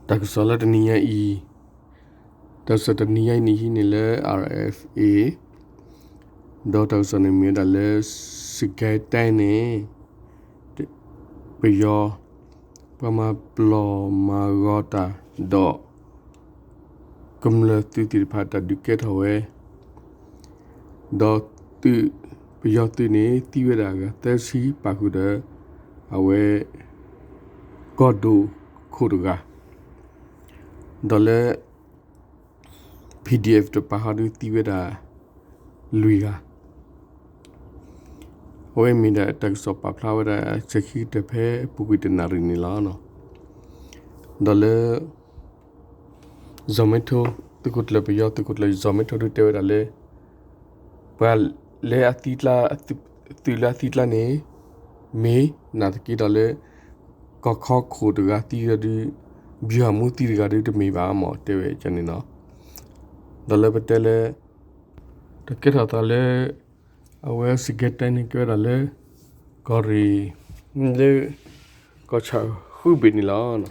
တၢ်ကစီၣ်လၢတနံၤညါအံၤ, တၢ်ကစီၣ်တနံၤညါအံၤန့ၣ် ဟံးန့ၢ်လၢ R F A ဒီးတၢ်ကစီၣ်န့ၣ်မ့ၢ်ဝဲဒၣ်လၢ စကဲတဲန့ၣ် ပယီၤ ပှၤမၤပျီၢ်မၤဂီၤတၢ်ဒီး ကမျၢၢ်သုးသ့ၣ်တဖၣ်တၢ်ဒုးကဲထီၣ်ဝဲ ဒီးသုး, ပယီၤသုးန့ၣ် သံဝဲဒၣ်အဂၤသၢဆံ ပာ်ဃုာ်ဒီး အဝဲ ကီၢ်ဒိၣ်ခိၣ်တဂၤ, ဒီးလၢ P D F တပၤဟီဒုးသံဝဲဒၣ် လွံၢ်ဂၤ, အဝဲမ့ၢ်ဒၣ်တၢ်ကစီၣ်ပာ်ဖျါဝဲဒၣ် ဆဲးခံကတၢၢ်ဖဲအပူၤကွံာ်တနၣ်ရံၣ်န့ၣ်လီၤ. ဒီးလၢ Zomato သုးခိၣ်ကျၢၢ် ပယီၤသုးခိၣ်ကျၢၢ် Zomato ဒုးတဲဝဲဒၣ်လၢ ပှၤလၢအသံကျါ, သုးလၢအသံကျါန့ၣ် မ့ၢ်နာ်သက့ဒီးလၢ ကီၢ်ခီခိၣ်တဂၤသံဒီးဒုး ဘျုးဟးမူသံတဂၤဒုးတမ့ၢ်ဘၣ်မၢ် တဲဝဲန့ၣ်လီၤ. ဒီးလၢပတဲလၢ တၢ်ကဲထီၣ်သးလၢ အဝဲစကဲတဲန့ၣ်ကဲဝဲဒၣ်လၢ ကီၢ်ရ့ၣ် လၢ ကီၢ်ဆၣ်ဃုဘ့ၣ်န့ၣ်လီၤ.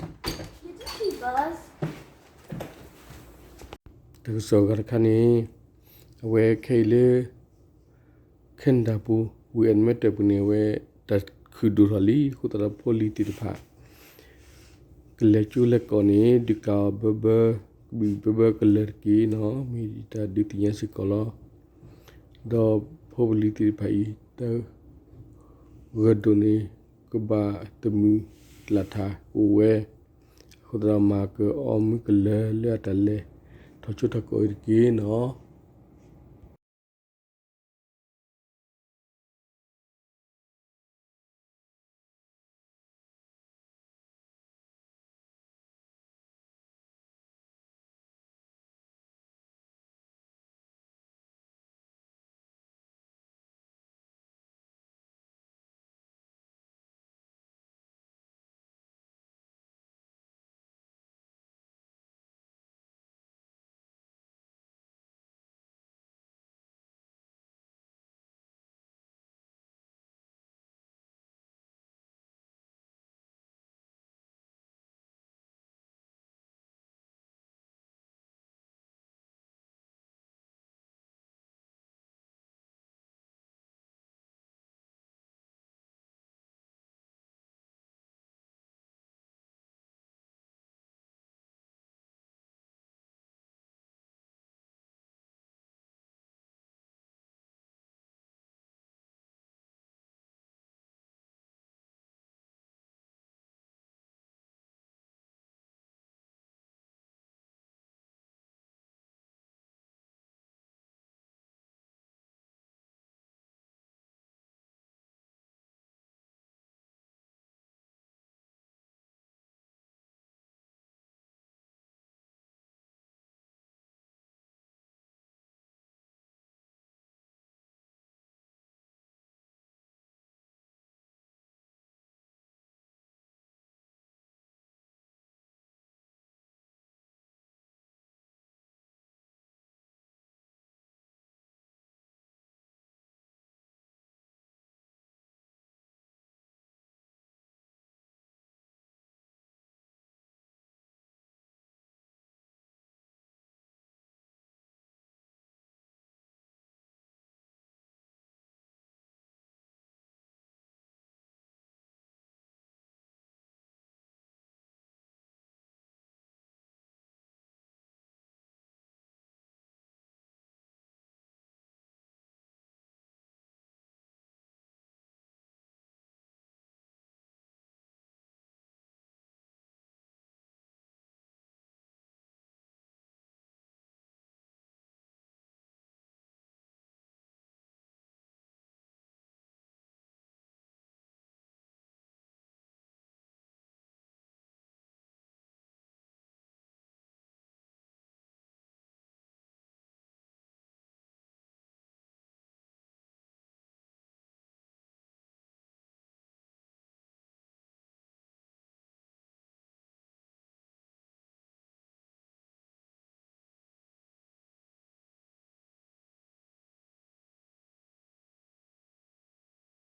တၢ်ကစီၣ်အဂၤတခါန့ၣ် အဝဲခဲအံၤလၢ Canada ပူၤ ဝ့ၢ် Edmonton ပူၤန့ၣ် အဝဲတၢ်ခုၣ်ဒိၣ်ထီၣ်လံ အဃိသတးဒီးဖိလံၤသ့ၣ်တဖၣ် ကလဲၤကၠိလဲၤကီၢ်န့ၣ် ဒုးကးအီၤဘၢဘၢ, ကဘံၣ်ဘၢဘၢကလၢာ်တက့ၢ်နီၤ မ့ၢ်တၢ်ဒုးသ့ၣ်ညါစ့ၢ်ကီးလီၤ. ဒီးဖိပလံၤသ့ၣ်တဖၣ်အံၤ တၢ်ဂၢၢ်ဒိၣ်န့ၣ် ကဘၣ်တမုာ်လၢ်ထးအိၣ်ဝဲ, အဃိသတးဒီးမၤကအီၤမုၢ်ကလၢၤလၢအတၢ်လဲၤထီၣ်ကၠိထီၣ်ကီၢ်အံၤတက့ၢ်နီၤ.